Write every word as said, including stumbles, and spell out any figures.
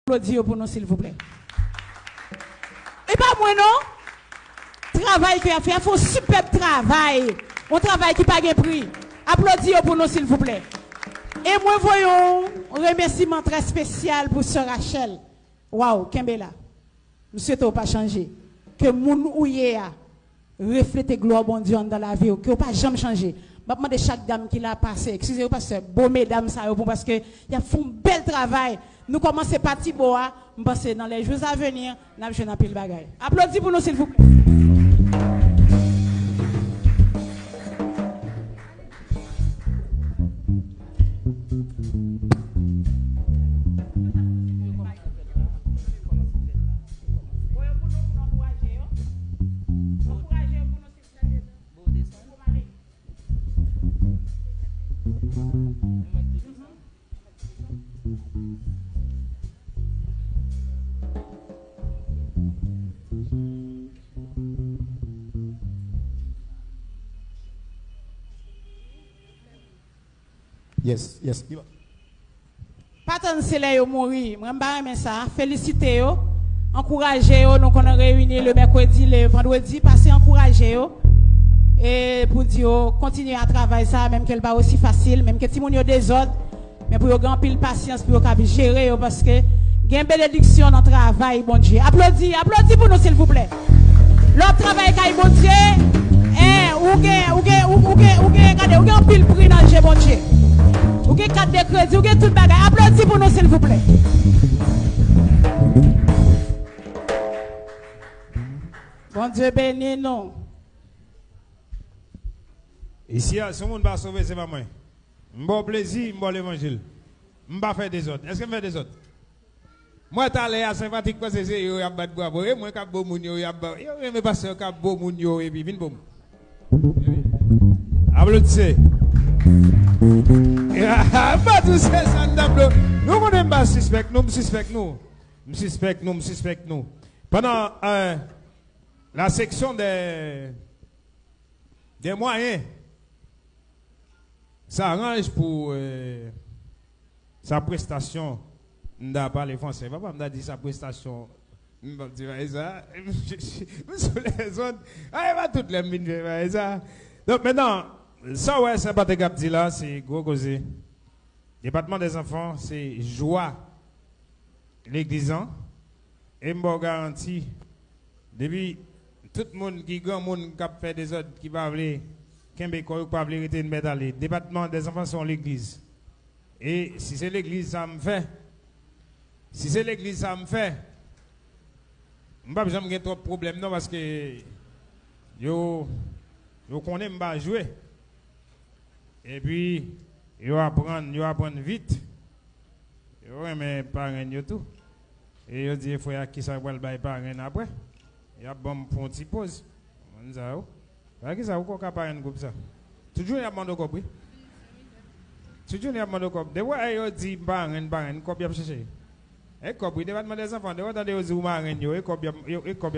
Aplodi yo pou nou, silvouplè. E pa mwen, non. Travay ke y ap fè, y ap fè yon sipèb travay. Yon travay ki pa gen pri. Aplodi yo pou nou, silvouplè. E mwen voye yon remèsiman trè espesyal pou sè Rachel. Waw, kenbe la. M swete w pa chanje. Ke moun ou ye a reflete glwa Bondye anndan lavi w, ke w pa janm chanje. M ap mande chak dam ki la pase, eskize yo, pastè, bo medam sa yo pou, paske y ap fè yon bèl travay. Nou kòmanse pa ti bo a, m panse dans les jours à venir, n ap jwenn anpil bagay. Aplodi pou nou, silvouplè. Yes, yes. Pa tann se lè yo mouri. Mwen, m pa renmen sa. Felisite yo. Ankouraje yo. Nou konn reyini le mèkredi, le vandredi. Pase ankouraje yo. E pou di yo kontinye a travay sa, menm ke l pa osi fasil, menm ke timoun yo dezòd, men pou yo gen anpil pasyans, pou yo kab jere yo, paske gen benediksyon nan travay Bondye. Aplodi, aplodi pou nou, silvouplè. Lè w ap travay kay Bondye, en, ou gen, ou gen, ou, ou gen, ou gen, gade, ou gen anpil pri nan je Bondye. Ou gen kat de kredi, ou gen tout bagay. Aplodi pou nou, silvouplè. Bondye beni nou. Isi a, si yon moun pa sove, se pa mwen. M ba w plezi, m ba w levanjil. M pa fè dezòd. Èske m fè dezòd? Mwen talè a senpatik panse se yo y ap bat bravo. E mwen k ap bo moun yo, y ap ba, yo renmen pastè k ap bo moun yo epi vin bo m. Aplodise. M pa tou se sa n t ap lo. Nou konnen m pa sispèk nou, m sispèk nou. M sispèk nou, m sispèk nou. Pandan, euh, la section des, des moyens s'arrange pour, euh, sa prestasyon, m ta pale fransè, papa, m ta di sa prestasyon, m p ap di bagay sa, m sou lèzòd, a, e pa tout lè m vin fè bagay sa. Donk, mentnan, sa w wè Sen Patrik ap di la, se gwo koze. Depatman dèzanfan, se jwa legliz lan. E m ba w garanti, depi tout moun ki granmoun k ap fè dezòd, ki pa vle kenbe kò yo, ki pa vle rete, n mèt ale. Depatman dèzanfan se yon legliz. E si se legliz sa m fè, si se legliz sa m fè, m p ap janm gen twòp pwoblèm non, paske yo, yo konnen m pa jwe. Epi, yo aprann, yo aprann vit. Yo renmen parenn yo tou. E yo di, e frè a, kisa yo pral bay parenn apre? Y ap ban m pou yon ti poz. Moun sa yo. Wè kisa, ou kwè w ka parenn gwoup sa? Tout jounen y ap mande w kòb, wi. Tout jounen y ap mande w kòb. Depi w wè yo di parenn, parenn, kòb y ap chèche. E kòb, wi, depatman dèzanfan. Depi w tande yo di ou marenn yo, e kòb y ap, yo, e kòb y ap